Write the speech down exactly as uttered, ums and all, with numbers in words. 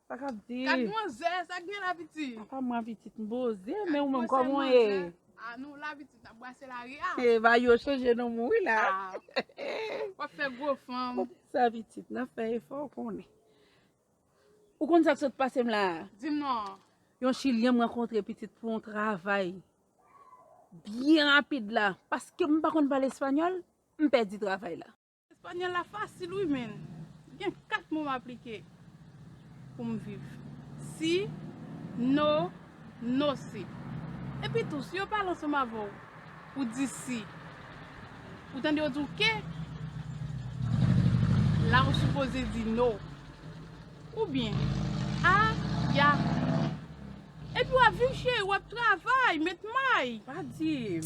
Sa k ap di? Gad manzè, sa k gen la pitit? Apa mwen pitit m poze, men ou menm kòman w ye? A nou la pitit, n ap brase lari a. E ba yo chanje non mwen wi la. Ah, w ap fè gwo fanm. Sa pitit, n ap fè efò konnen. Ou konn sa k sot pase m la? Di m non. Yon chilyen m rankontre pitit pou yon travay byen rapid la. Paske m pa konn pale espanyòl, m pèdi travay la. Espanyòl la fasil wi men. Gen kat mo m aplike pou m viv. Si, no, no sé. Epi tou, si yo pale ansanm avè w, ou di si. Ou tande yo di w ke, la ou sipoze di no. Oubyen, a, ya. Epi w ap viv cheri, w ap travay, met may. Pa di.